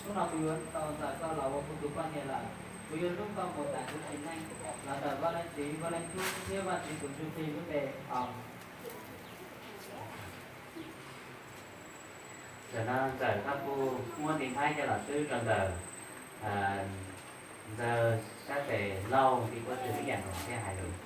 Hnub no kuv yuav tau ntxawm koj los ua kuv tus poj niam lawm. Kuv yuav hlub koj mus tas kuv tsim neej los ntawm Vaj Leej Txiv, Vaj Leej Tub thiab Vaj Tswv tus Ntsuj Plig lub npe. Amees. Ntxawm no ntxawm koj kuj muab tiv thaiv coj los twb rau ntawm ntxawg sab tes lauj nti puab tswg ib yam nkaus thiab hais lus.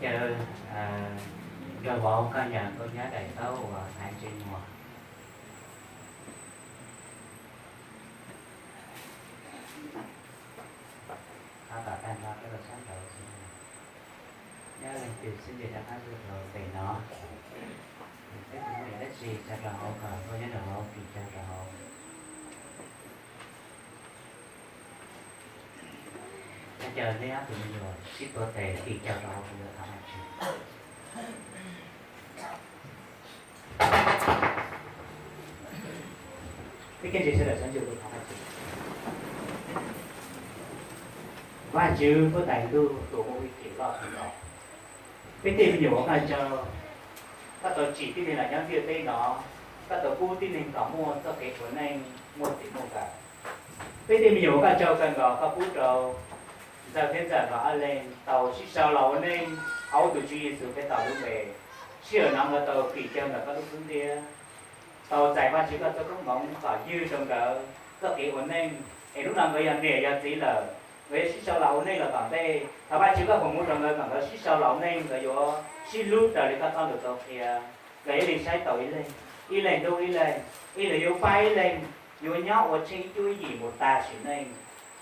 Tab sis nrog vauv koj yog nkauj nyab daim ntaub uas hais ntsej muag. Qhov tom tag nrho peb los sab nraud xwb. Nyob leej twg xwb ntiag rov qab tuaj rau pem no. Peb tus muaj dab tsi tso rau hauv kom nkauj nyab nrog vauv kis cog rau hauv. Nyob caw neb ob tug me nyuam sib tuav tes kis cog rau hauv kuv yuav thov Vajtswv. Peb cia li sawv daws sawv ntsug kuv thov Vajtswv. Vajtswv huab tais ntuj tus muaj hwj chim loj kawg nkaus, peb tej me nyuam ua koj tsaug, koj tau tsim tib neeg los nyob ntiaj teb no, koj tau pub tib neeg kom muaj txoj kev ua neej muaj txim muaj nkawm. Peb tej me nyuam ua koj tsaug kawg nkaus, koj pub rau ntxawg thiab ntxawm nkawd ob leeg tau sib sau los ua neej hauv tus Tswv Yexus Khetos lub npe. Sij hawm no nkawd tau kis cog ntawm koj lub xub ntiag, tau txais Vajtswv koj txoj koob hmoov kom ywg rau nkawd txoj kev ua neej, es hnub no nkawd yog niam yog txiv lawm, nkawd yuav sib sau los ua neej los tom ntej. Thov Vajtswv koj foom hmoov rau nkawd kom nkawd sib sau los ua neej, nkawd yuav sib hlub raws li koj txoj lus tau qhia. Nkawd yuav li saib taus ib leeg, ib leeg hlub ib leeg, ib leeg yuav pab ib leeg, yuav nyob ua tsheej ib cuab ib yim mus tag sim neej.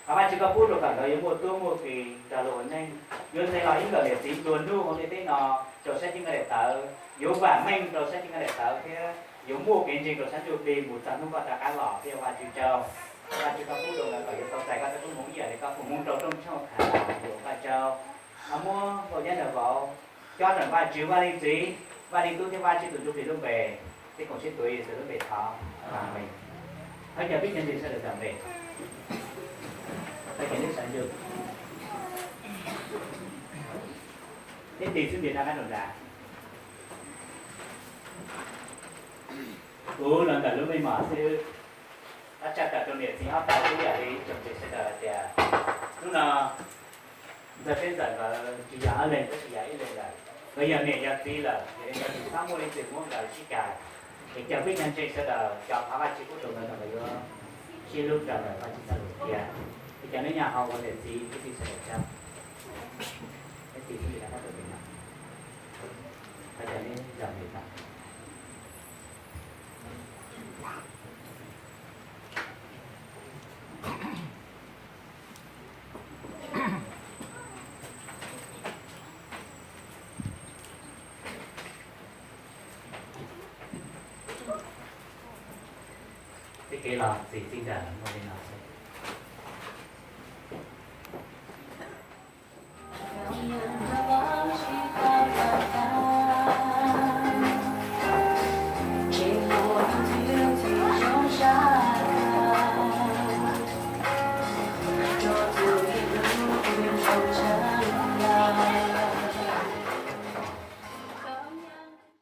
Thov Vajtswv koj pub rau kom nkawd yuav muaj tub muaj ki nrog luag ua neej, yuav ntev los ib nkawm niam txiv nplua nuj hauv ntiaj teb no rau sab ceeb kab daim tawv, yuav vam meej rau sab ceeb kab daim tawv thiab yuav muaj kev ntseeg rau sab ntsuj plig mus txog hnub koj rov qab los thiab. Vajtswv tsaug, Vajtswv koj pub rau nkawd kom yuav tau txais koj txoj koob hmoov ib yam li koj foom hmoov rau rooj tshoob Khalas. Yuav koj tsaug, ho muab nkauj nyab nrog vauv cob rau Vajtswv Vaj Leej Txiv, Vaj Leej Tub thiab Vaj Tswv tus Ntsuj Plig lub npe. Peb koom siab tuav Yexus lub npe thov, Amees. Thov caw peb cov ntseeg sawv daws txawm npe, thov caw neb sawv ntsug. Neb tis xub ntiag rov qab rau nrad. Kuv los ntawm lub meej mom xwb, thov tshaj tawm rau niam txiv ob tog ib yam li tsoom ntseeg sawv daws hais tias hnub no ntxawg thiab ntxawm nkawd tsis yog ob leeg tab sis yog ib leeg lawm, nkawd yog niam yog txiv lawm, yog li ntawd tsis txhob muaj leej twg muab nkawd sib cais. Es caw peb cov ntseeg sawv daws cov thov Vajtswv pub rau nkawd kom nkawd yuav sib hlub raws li Vajtswv txoj lus qhia. Es cov neb nyob hauv ua niam txiv kwv tij sawv daws cov, neb tis xub ntiag rov qab tuaj pem no, thov caw neb zam lub txim. Peb kev los txij txij nkawm muaj li no xwb.